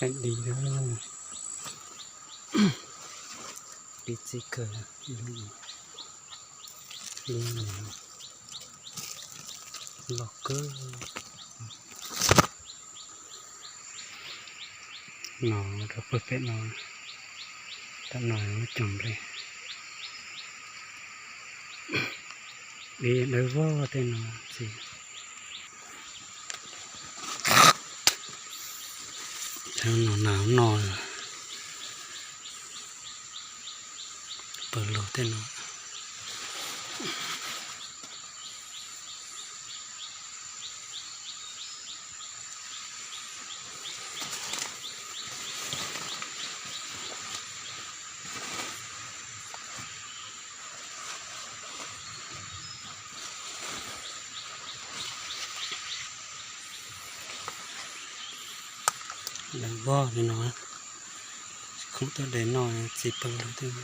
Di, di txij kawg li, loj kawg. No rau pem no, tam no muab cog nplej. Di dawb vog tej no txiv. No nas no, pawg lug tej no. Dawb vog li no, khoom tuaj de noj txiv pawg lug tej.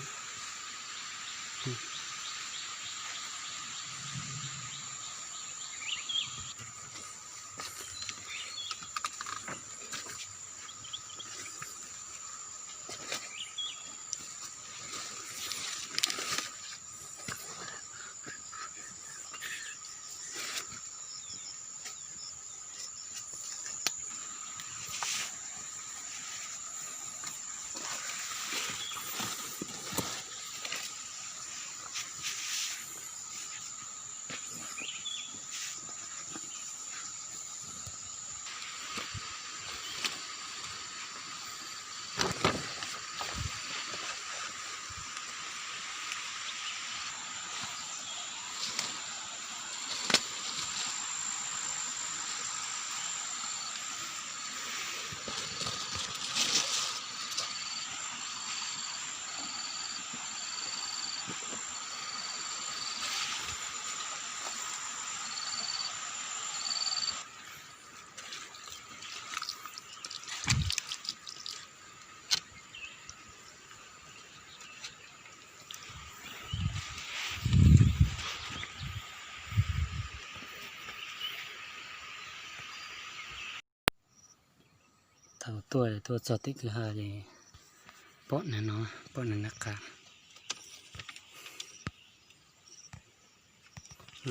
Thaum tuaj tuaj txog tim kwj ha ces pom na no, pom na na qa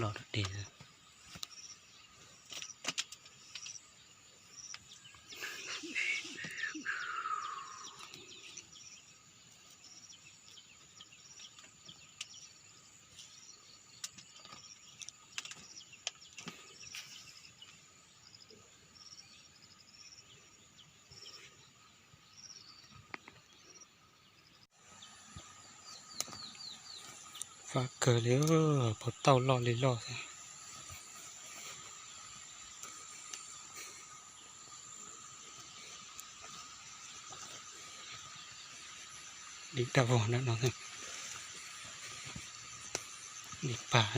los dog dig. Fab kawg li, puas tauj loj li loj thiab. Di daj vog na no, di pag.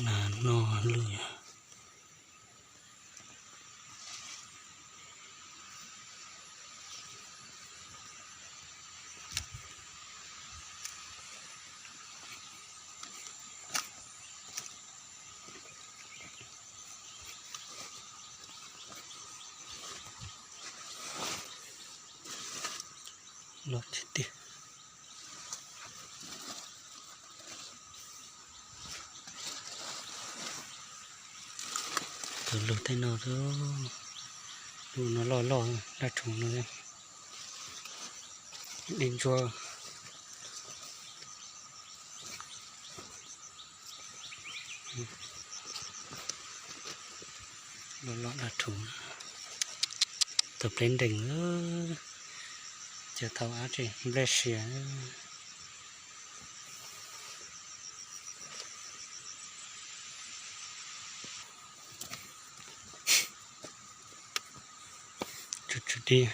Nas no lwj. Loj tiag tiag. Tus lug tej no, lug no loj loj daj rhuv no, dej ntsuab. Loj loj daj rhuv, tus pleb nreeg, cov thaum ab tsi nplej sia. Tsw tsw dib,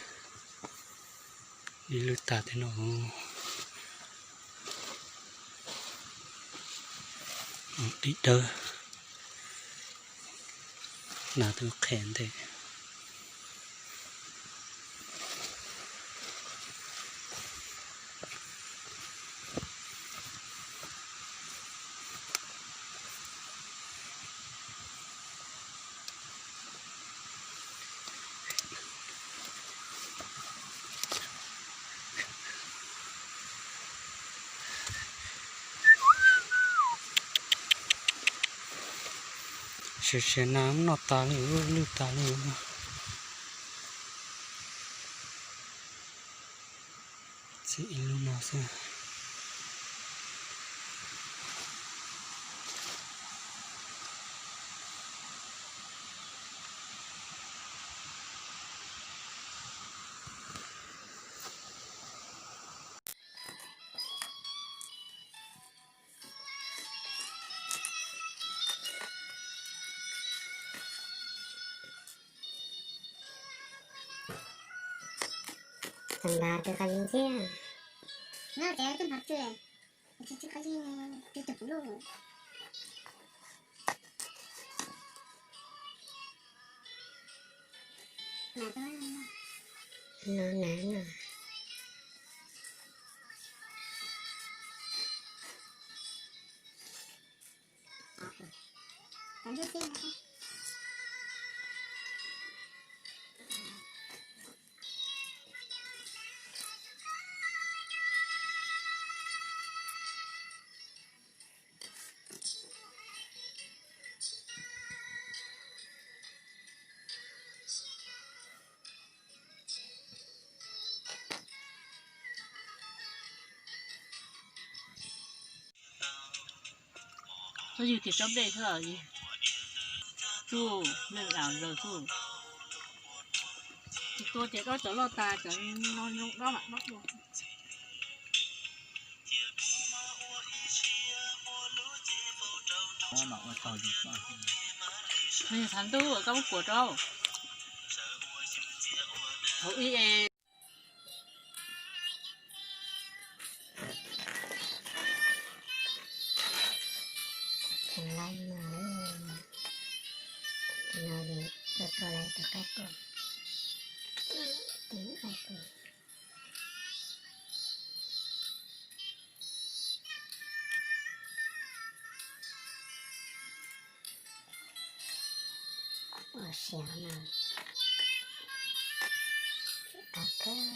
dib lwj tag thiab no. Dib dawb, nas twb qhia ntej. Tsev siav nas noj tas li, lwj tas li. Txiv ib lub no xwb. Txawm npab twb qab zib ntxiag. No ces twb npab twb, twb qab zib twb tug kuv lub. No na no. Tus yug tim tsob nplej xwb, tsuj nplej am zaws xwb. Tsis tua ces dob cov loj tas, cov no dob mam dob dua. Thav ntuj koj muab kuam rau hauv ib es. Tseem laib no, no es tuaj tuaj lawm tus qaib qus, tus qaib qus. Ua siav no, qab kawg.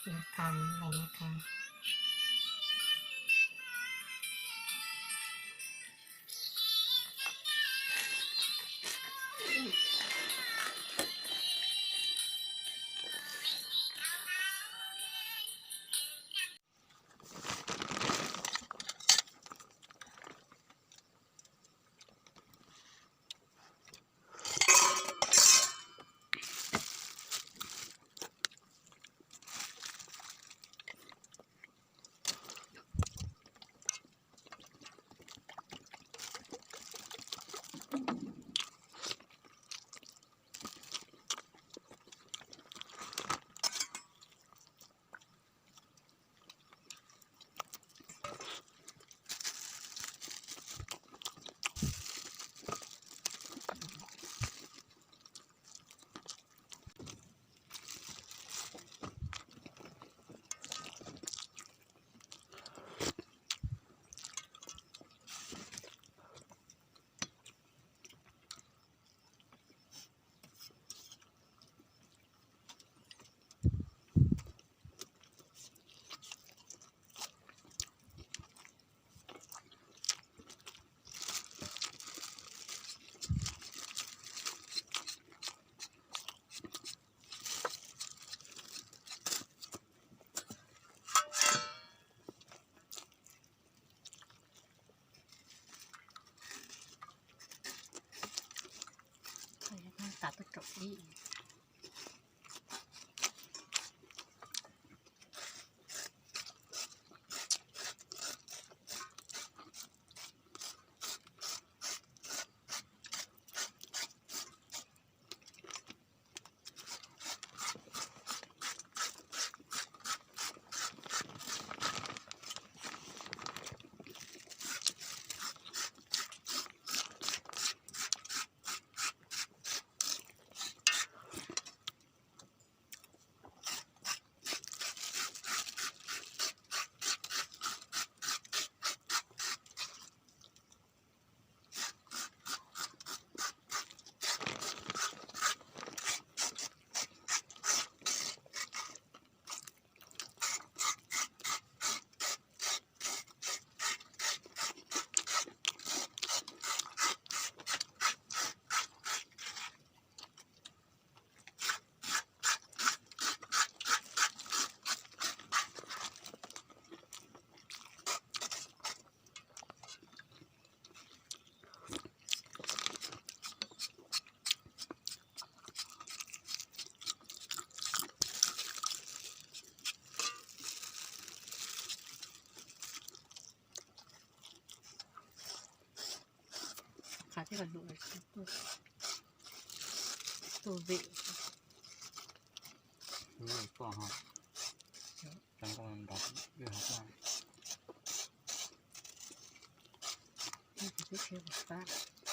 Nab qa, nab qa. Tav tuaj tsaum ib. Tuaj vem. Pom ho, rau nkauj nrov lwj hov tuaj. Twb tsis pab.